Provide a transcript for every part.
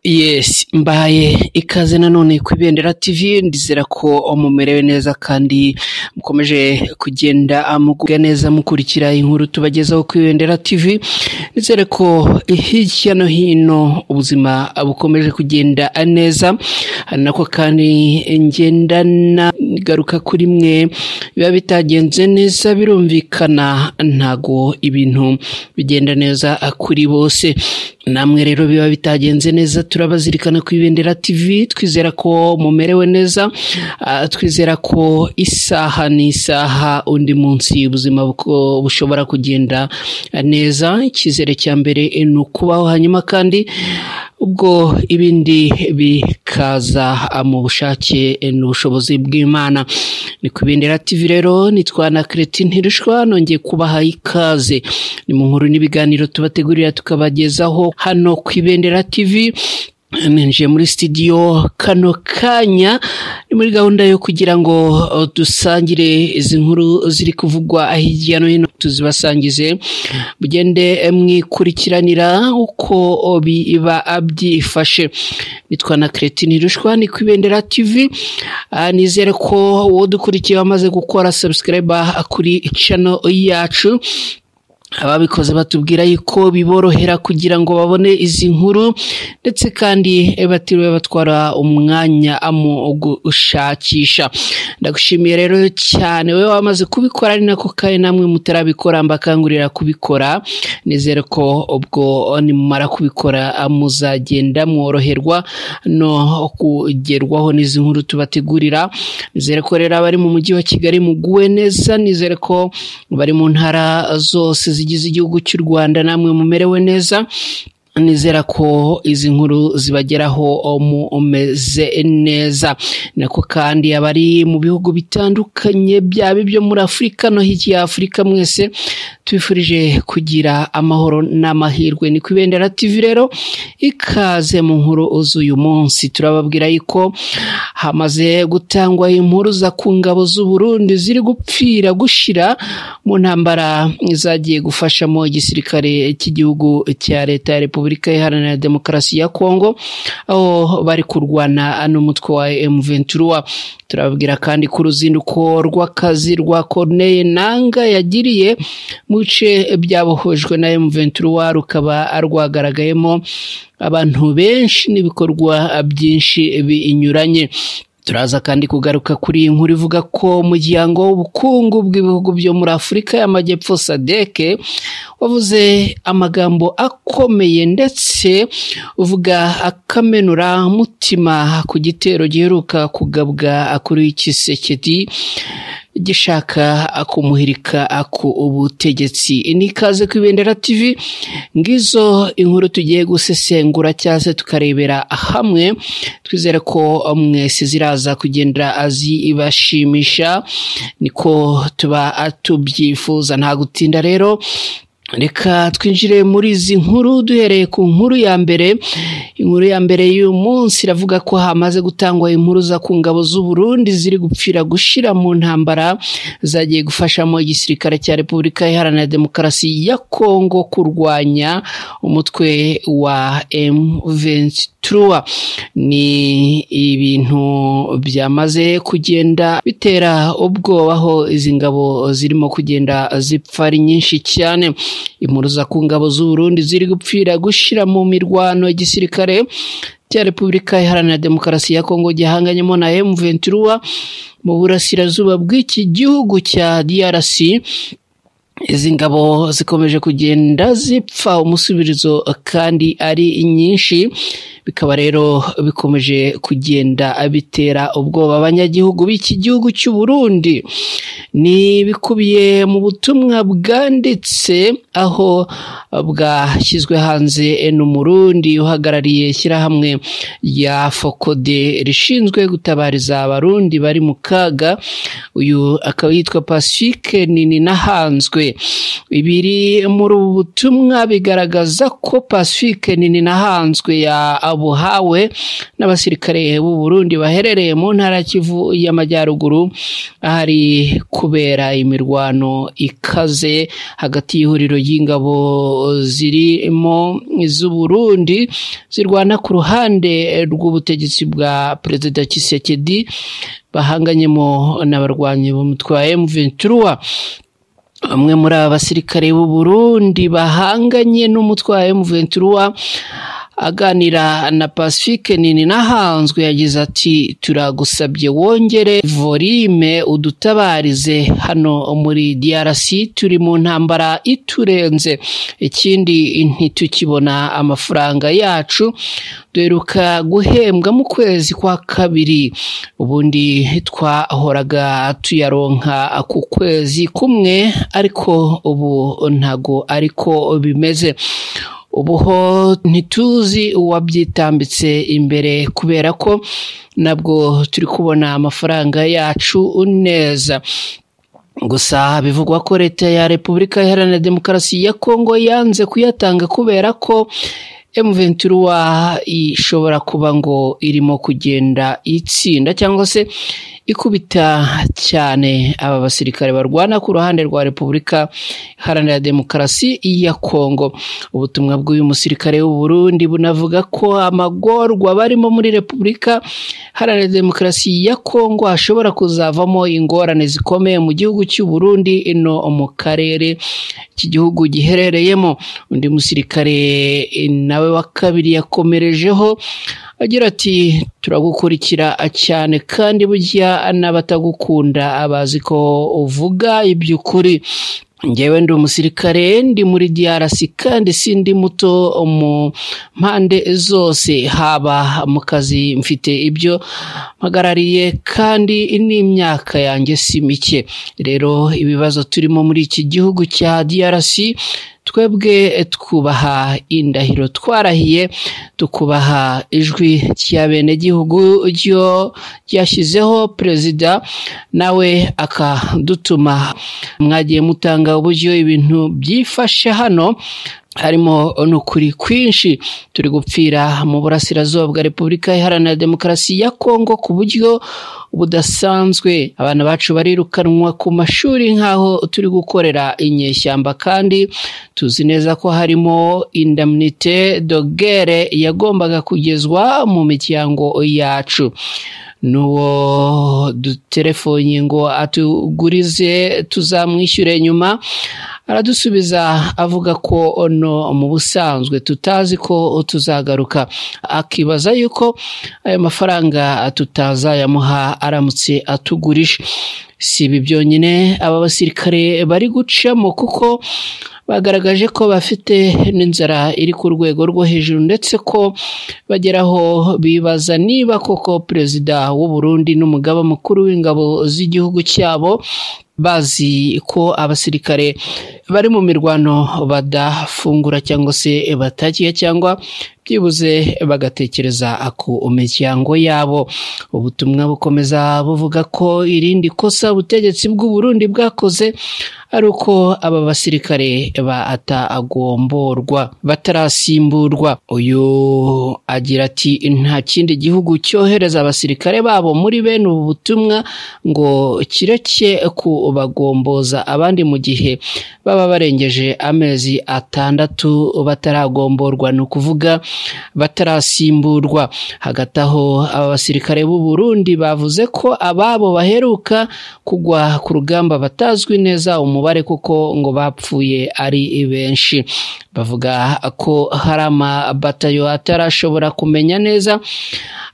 Yes, mbaye ikaze nanone ku Ibendera TV. Ndizera ko mumerewe neza kandi mukomeje kugenda mugubwa neza mukurikira inkuru tubagezaho ku Ibendera TV. Nizere ko hirya no hino ubuzima bukomeje kugenda neza, nako kandi ngenda nagaruka kuri mwe biba bitagenze neza, birumvikana ntago ibintu bigenda neza kuri bose. Namwe rero biba bitagenze neza, turabazirikana ku Ibendera TV. Twizera ko mumerewe neza, twizera ko isaha n'isaha undi munsi ubuzima bushobora kugenda neza. Icyizere cya mbere ni ukubaho, hanyuma kandi ubwo ibindi bikaza mu bushake n'ubushobozi bw'Imana. Ni ku Ibendera TV rero, nitwa na Cretin Ntirushwa, nongeye kubaha ikaze. Ni mu nkuru n'ibiganiro tubategurira tukabagezaho hano ku Ibendera TV. Ninjiye muri studio kano kanya ni muri gahunda yo kugira ngo dusangire izi nkuru ziri kuvugwa hirya no hino, tuzibasangize mugende mwikurikiranira uko biba byifashe. Nitwa na Cretin Ntirushwa, ni ku Ibendera TV. Nizere ko wowe dukurikiye wamaze gukora subscribe kuri channel yacu. Ababikoze batubwira yuko biborohera kugira ngo babone izi nkuru, ndetse kandi batiriwe batwara umwanya mu gushakisha. Ndagushimiye rero cyane wowe wamaze kubikora, ari nako kandi namwe mutarabikora mbakangurira kubikora. Nizere ko ubwo nimumara kubikora muzagenda mworoherwa no kugerwaho n'izi nkuru tubategurira. Nizere ko rero abari mu mujyi wa Kigali muguwe neza, nizere ko bari mu ntara zose zigize igihugu cy'u Rwanda namwe mumerewe neza. Nizera ko izi nkuru zibageraho mumeze neza. Nako kandi abari mu bihugu bitandukanye byaba ibyo muri Afurika no hirya ya Afurika, mwese tubifurije kugira amahoro n'amahirwe. Ni ku Ibendera TV rero, ikaze mu nkuru z'uyu munsi. Turababwira yuko hamaze gutangwa impuruza ku ngabo z'u Burundi ziri gupfira gushira mu ntambara zagiye gufashamo igisirikare cy'igihugu cya Leta ya Repubulika Iharanira Demokarasi ya Kongo, aho bari kurwana n'umutwe wa M23. Turababwira kandi ku ruzinduko rw'akazi rwa Corneille Nangaa yagiriye mu bice byabohojwe na M23, rukaba rwagaragayemo abantu benshi n'ibikorwa byinshi binyuranye. Turaza kandi kugaruka kuri iyi nkuru ivuga ko umuryango w'ubukungu bw'ibihugu byo muri Afurika y'Amajyepfo SADC wavuze amagambo akomeye ndetse uvuga akamenura mutima ku gitero giheruka kugabwa kuri Tshisekedi gishaka kumuhirika ku ubutegetsi. Ni ikaze ku Ibendera TV, ngizo inkuru tugiye gusesengura cyangwa se tukarebera hamwe. Twizere ko mwese ziraza kugenda azibashimisha, niko tuba tubyifuza. Nta gutinda rero, reka twinjire muri izi nkuru duhereye ku nkuru ya mbere. Inkuru ya mbere y'uyu munsi iravuga ko hamaze gutangwa impuruza ku ngabo z'u Burundi ziri gupfira gushira mu ntambara zagiye gufashamo igisirikare cya Repubulika Iharanira Demokarasi ya Kongo kurwanya umutwe wa M23. Ni ibintu byamaze kugenda bitera ubwoba aho izi ngabo zirimo kugenda zipfa ari nyinshi cyane. Impuruza ku ngabo z'u Burundi ziri gupfira gushira mu mirwano igisirikare cya Repubulika Iharanira Demokarasi ya Kongo gihanganyemo na M23 mu burasirazuba bw'iki gihugu cya DRC. Izi ngabo zikomeje kugenda zipfa umusubirizo kandi ari nyinshi, bikaba rero bikomeje kugenda bitera ubwoba abanyagihugu b'iki gihugu cy'u Burundi. Ni bikubiye mu butumwa bwanditse aho bwashyizwe hanze n'Umurundi uhagarariye ishyirahamwe rya FOCODE rishinzwe gutabariza Abarundi bari mu kaga. Uyu akaba yitwa Pacifique Nini Nahanzwe. Ninahanzwe. Ibiri muri ubu butumwa bigaragaza ko Pacifique Ninahanzwe yabuhawe n'abasirikare b'u Burundi baherereye mu ntara Kivu y'Amajyaruguru, ahari kubera imirwano ikaze hagati y'ihuriro ry'ingabo zirimo iz'u Burundi zirwana ku ruhande rw'ubutegetsi bwa Perezida Tshisekedi bahanganyemo n'abarwanyi b'umutwe wa M23. Bamwe muri aba basirikare b'u Burundi bahanganye n'umutwe wa M23 aganira na Pacifique Ninahanzwe yagize ati: turagusabye wongere volume udutabarize hano muri DRC, turi mu ntambara iturenze, ikindi ntitukibona amafaranga yacu, duheruka guhembwa mu kwezi kwa kabiri, ubundi twahoraga tuyaronka ku kwezi kumwe, ariko ubu ntago ariko bimeze. Ubuho ntituzi uwabyitambitse imbere kubera ko nabwo turi kubona amafaranga yacu neza. Gusa bivugwa ko leta ya Repubulika Iharanira Demokarasi ya Kongo yanze kuyatanga kubera ko M23 ishobora kuba ngo irimo kugenda itsinda cyangwa se ikubita cyane aba basirikare barwana ku ruhande rwa Repubulika Iharanira Demokarasi ya Kongo. Ubutumwa bw'uyu musirikare w'u Burundi bunavuga ko amagorwa barimo muri Repubulika Iharanira Demokarasi ya Kongo ashobora kuzavamo ingorane zikomeye mu gihugu cy'u Burundi no mu karere iki gihugu giherereyemo. Undi musirikare nawe wa kabiri yakomerejeho agira ati: turagukurikira cyane kandi burya n'abatagukunda abazi ko uvuga iby'ukuri. Njyewe ndi umusirikare, ndi muri DRC kandi sindi muto mu mpande zose, haba mu kazi mfite ibyo mpagarariye kandi n'imyaka yanjye si mike. Rero ibibazo turimo muri iki gihugu cya DRC, twebwe twubaha indahiro twarahiye, tukubaha ijwi rya benegihugu ryo ryashyizeho perezida, nawe akadutuma. Mwagiye mutanga uburyo ibintu byifashe hano, harimo n'ukuri kwinshi. Turi gupfira mu burasirazuba bwa Repubulika Iharanira Demokarasi ya Kongo ku buryo budasanzwe. Abana bacu barirukanwa ku mashuri nk'aho turi gukorera inyeshyamba, kandi tuzi neza ko harimo indemnité de guerre yagombaga kugezwa mu miryango yacu. N'uwo dutelefoni ngo atugurize tuzamwishyure nyuma, aradusubiza avuga ko no mu busanzwe tutazi ko tuzagaruka, akibaza yuko ayo mafaranga tutazayamuha aramutse atugurije. Si ibi byonyine aba basirikare bari gucamo, kuko bagaragaje ko bafite n'inzara iri ku rwego rwo hejuru, ndetse ko bageraho bibaza niba koko perezida w'u Burundi n'umugaba mukuru w'ingabo z'igihugu cyabo bazi ko abasirikare bari mu mirwano badafungura cyangwa se batagiye, cyangwa byibuze bagatekereza ku miryango yabo. Ubutumwa bukomeza buvuga ko irindi kosa ubutegetsi bw'u Burundi bwakoze ari uko aba basirikare batagomborwa, batarasimburwa. Uyu agira ati: nta kindi gihugu cyohereza abasirikare babo muri bene ubu butumwa ngo kireke kubagomboza abandi mu gihe baba barengeje amezi 6 bataragomborwa, ni ukuvuga batarasimburwa. Hagati aho aba basirikare b'u Burundi bavuze ko ababo baheruka kugwa ku rugamba batazwi neza umubare, kuko ngo bapfuye ari benshi. Bavuga ko hari amabatayo atarashobora kumenya neza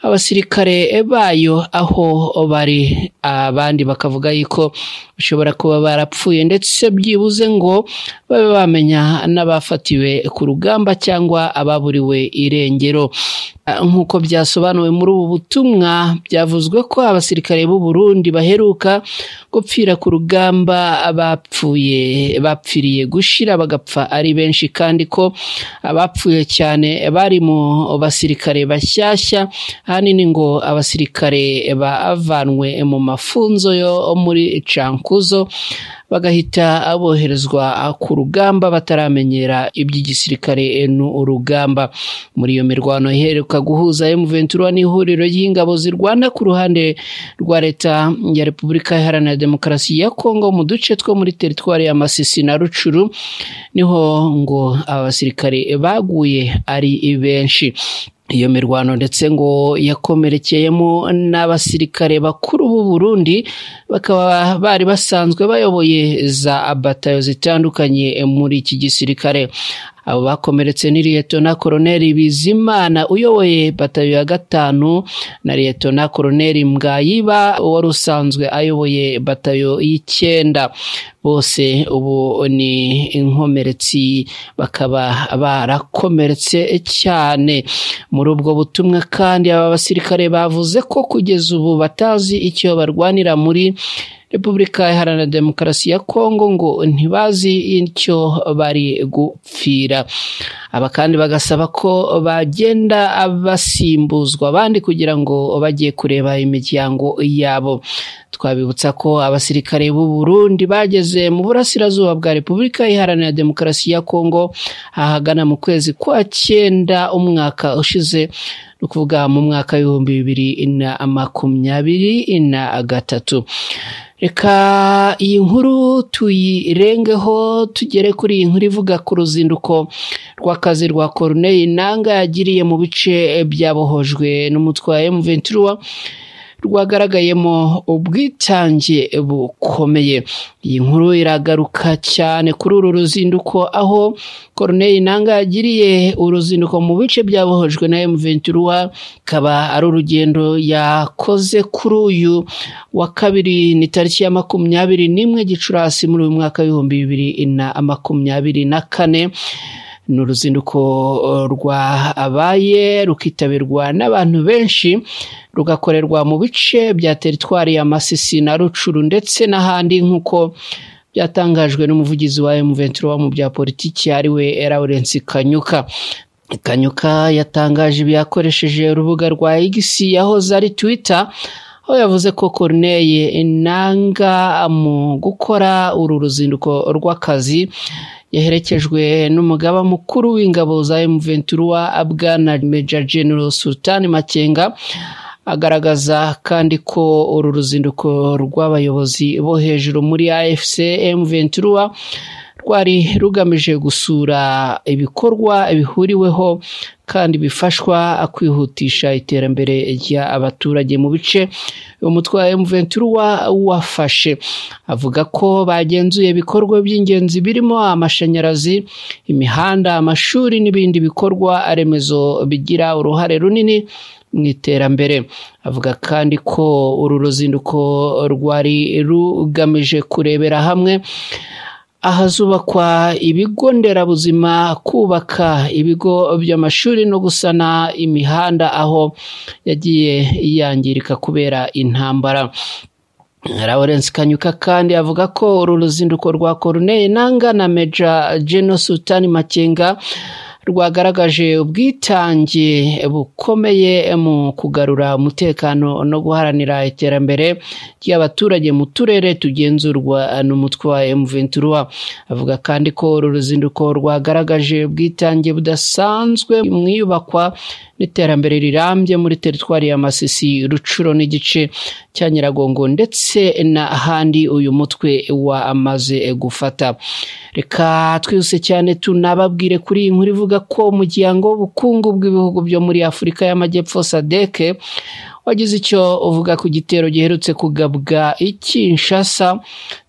abasirikare bayo aho bari, abandi bakavuga yuko bashobora kuba barapfuye, ndetse byibuze ngo babe bamenya n'abafatiwe ku rugamba cyangwa ababuriwe irengero. Nk'uko byasobanuwe muri ubu butumwa, byavuzwe ko abasirikare b'u Burundi baheruka gupfira ku rugamba bapfiriye gushira bagapfa ari benshi, kandi ko abapfuye cyane bari mu basirikare bashyashya, ahanini ngo abasirikare bavanwe mu mafunzo yo muri Cankuzo. Cankuzo, bagahita aboherezwa ku rugamba bataramenyera iby'igisirikare n'urugamba. Muri iyo mirwano iheruka guhuza M23 n'ihuriro ry'ingabo zirwana ku ruhande rwa leta ya Repubulika Iharanira Demokarasi ya Kongo mu duce two muri teritwari ya Masisi na Rucuru, niho ngo abasirikare baguye ari benshi. Iyo mirwano ndetse ngo yakomerekeyemo n'abasirikare bakuru b'u Burundi, bakaba bari basanzwe bayoboye za batayo zitandukanye muri iki gisirikare. Abo bakomeretse ni Liyetona Koloneli Bizimana uyoboye batayo ya 5 na Liyetona Koloneli Mbwayiba wari usanzwe ayoboye batayo y'9. Bose ubu ni inkomeretsi, bakaba barakomeretse cyane. Muri ubwo butumwa kandi aba basirikare bavuze ko kugeza ubu batazi icyo barwanira muri Repubulika Iharanira Demokarasi ya Kongo, ngo ntibazi icyo bari gupfira. Aba kandi bagasaba ko bagenda basimbuzwa abandi kugira ngo bajye kureba imiryango yabo. Twabibutsa ko abasirikare b'u Burundi bageze mu burasirazuba bwa Repubulika Iharanira Demokarasi ya Kongo ahagana mu kwezi kwa 9 umwaka ushize, nukuvuga mu mwaka 2023. Reka iyi nkuru tuyirengeho tugere kuri iyi nkuru ivuga ku ruzinduko rw'akazi rwa Corneille Nangaa yagiriye mu bice byabohojwe n'umutwe wa M23, rwagaragayemo ubwitange bukomeye. Iyi nkuru iragaruka cyane kuri uru ruzinduko, aho Corneille Nangaa yagiriye uruzinduko mu bice byabohojwe na M23, kaba ari urugendo yakoze kuri uyu wa kabiri, ni tariki ya 21 Gicurasi muri uyu mwaka 2024. Ni uruzinduko rwabaye rukitabirwa n'abantu benshi, rugakorerwa mu bice bya teritwari ya Masisi na Rucuru ndetse n'ahandi, nk'uko byatangajwe n'umuvugizi wa M23 mu bya politiki ariwe Lawrence Kanyuka. Kanyuka yatangaje ibyakoresheje urubuga rwa X yahoze ari Twitter, aho yavuze ko Corneille Nangaa mu gukora uru ruzinduko rw'akazi yaherekejwe n'umugaba mukuru w'ingabo za M23 Bwana Major General Sultan Makenga. Agaragaza kandi ko uru ruzinduko rw'abayobozi bo hejuru muri AFC M23 rwari rugamije gusura ibikorwa bihuriweho kandi bifashwa kwihutisha iterambere ry'abaturage mu bice umutwe wa M23 wafashe. Avuga ko bagenzuye ibikorwa by'ingenzi birimo amashanyarazi, imihanda, amashuri n'ibindi bikorwa remezo bigira uruhare runini mu iterambere. Avuga kandi ko uru ruzinduko rwari rugamije kurebera hamwe ahazubakwa ibigo nderabuzima, kubaka ibigo by'amashuri no gusana imihanda aho yagiye yangirika kubera intambara. Lawrence Kanyuka kandi avuga ko uru ruzinduko rwa Corneille Nangaa na Major General Sultan Makenga rwagaragaje ubwitange bukomeye mu kugarura umutekano no guharanira iterambere ry'abaturage mu turere tugenzurwa n'umutwe wa M23. Avuga kandi ko uru ruzinduko rwagaragaje ubwitange budasanzwe mu iyubakwa n'iterambere rirambye muri teritwari ya Masisi, Rucuro n'igice cya Nyiragongo ndetse n'ahandi uyu mutwe wamaze gufata. Reka twihuse cyane tunababwire kuri iyi nkuru ivuga ko umuryango w'ubukungu bw'ibihugu byo muri Afurika y'Amajyepfo SADC wagize icyo uvuga ku gitero giherutse kugabwa i Kinshasa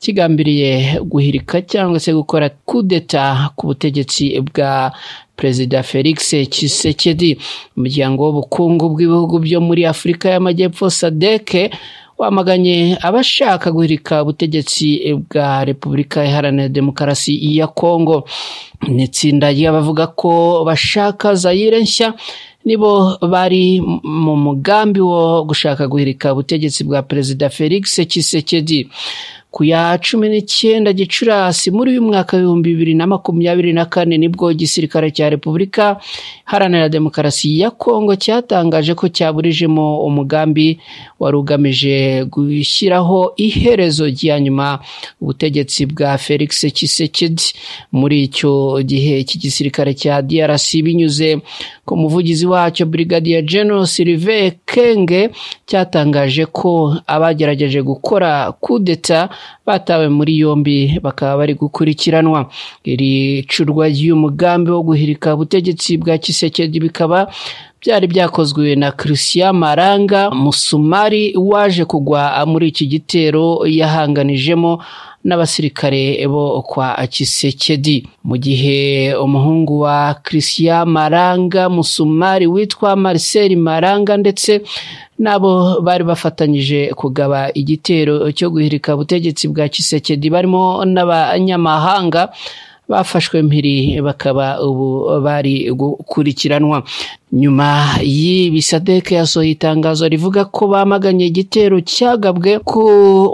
kigambiriye guhirika cyangwa se gukora kudeta ku butegetsi bwa Perezida Felix Tshisekedi. Umuryango w'ubukungu bw'ibihugu byo muri Afurika y'Amajyepfo SADC wamaganye abashaka guhirika ubutegetsi bwa Repubulika Iharanira Demokarasi ya Kongo. N'itsinda ry'abavuga ko bashaka Zaire nshya nibo bari mu mugambi wo gushaka guhirika ubutegetsi bwa Perezida Felix Tshisekedi. Ku ya 19 Gicurasi muri uyu mwaka 2024 nibwo igisirikare cya Repubulika Iharanira Demokarasi ya Kongo cyatangaje ko cyaburijemo umugambi wari ugamije gushyiraho iherezo rya nyuma ubutegetsi bwa Felix Tshisekedi. Muri icyo gihe iki gisirikare cya DRC binyuze ku muvugizi wacyo Brigadier General Sylvain Kenge cyatangaje ko abagerageje gukora kudeta batawe muri yombi bakaba bari gukurikiranwa. Iri curwa ry'umugambi wo guhirika ubutegetsi bwa Tshisekedi bikaba byari byakozwe na Christian Maranga Musumari waje kugwa muri iki gitero yahanganijemo n'abasirikare bo kwa Tshisekedi. Mu gihe umuhungu wa Christian Maranga Musumari witwa Marcel Maranga ndetse nabo bari bafatanyije kugaba igitero cyo guhirika ubutegetsi bwa Tshisekedi barimo n'abanyamahanga bafashwe mpiri bakaba ubu bari gukurikiranwa. Nyuma y'ibi SADC yasohoye itangazo rivuga ko bamaganye igitero cyagabwe ku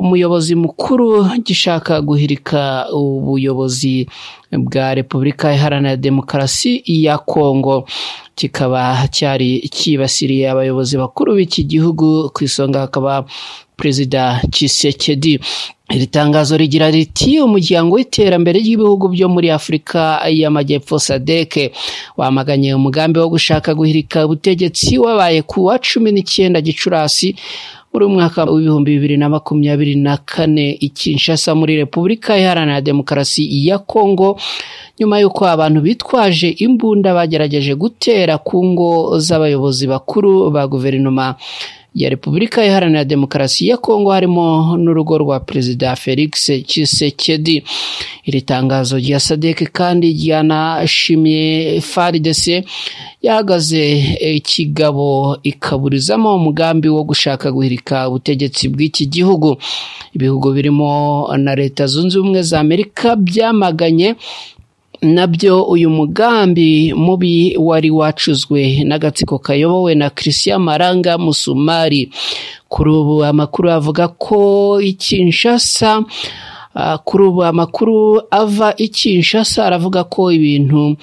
muyobozi mukuru gishaka guhirika ubuyobozi bwa Repubulika Iharanira Demokarasi ya Kongo, kikaba cyari cyibasiriye abayobozi bakuru b'iki gihugu, ku isonga hakaba Perezida Tshisekedi. Iri tangazo rigira riti: umuryango w'iterambere ry'ibihugu byo muri Afurika y'Amajyepfo SADC wamaganye umugambi wo gushaka guhirika ubutegetsi wabaye ku wa 19 Gicurasi muri mwaka 2024 i Kinshasa muri Repubulika Iharanira Demokarasi ya Kongo, nyuma y'uko abantu bitwaje imbunda bagerageje gutera ku ngo z'abayobozi bakuru ba guverinoma ya Repubulika Iharanira Demokarasi ya Kongo, harimo n'urugo rwa Perezida Felix Tshisekedi. Iri tangazo rya SADC kandi ryanashimiye FARDC yahagaze ikigabo ikaburizamo umugambi wo gushaka guhirika ubutegetsi bw'iki gihugu. Ibihugu birimo na Leta Zunze Ubumwe za Amerika byamaganye nabyo uyu mugambi mubi wari wacuzwe n'agatsiko kayobowe na Christian Maranga Musumari. Kuri ubu amakuru avuga ko Kinshasa, kuri ubu amakuru ava i Kinshasa aravuga ko ibintu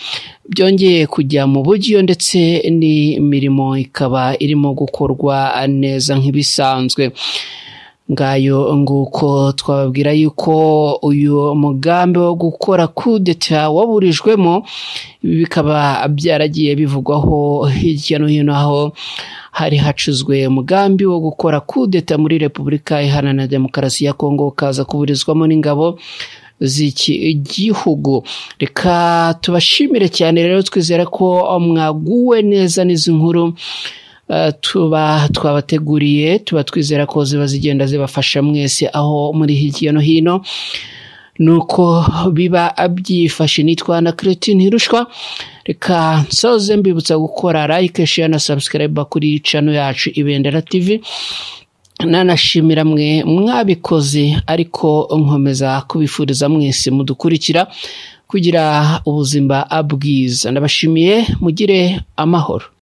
byongeye kujya mu buryo ndetse n'imirimo ikaba irimo gukorwa neza nk'ibisanzwe. Ngayo nguko twababwira yuko uyu mugambi wo gukora kudeta waburijwemo, ibi bikaba byaragiye bivugwaho hirya no hino aho hari hacuzwe umugambi wo gukora kudeta muri Repubulika Iharanira Demokarasi ya Kongo ukaza kuburizwamo n'ingabo z'iki gihugu. Reka tubashimire cyane rero, twizera ko mwaguwe neza n'izi nkuru tuba twabateguriye, tuba twizera ko ziba zigenda zibafasha mwese aho muri hirya no hino. Nuko biba byifashe. Nitwa na Christine Hirushwa, reka nsoze mbibutsa gukora like, share na subscribe kuri channel yacu Ibendera TV. Nanashimira mwe mwabikoze, ariko nkomeza kubifuriza mwese mudukurikira kugira ubuzima bwiza. Ndabashimiye, mugire amahoro.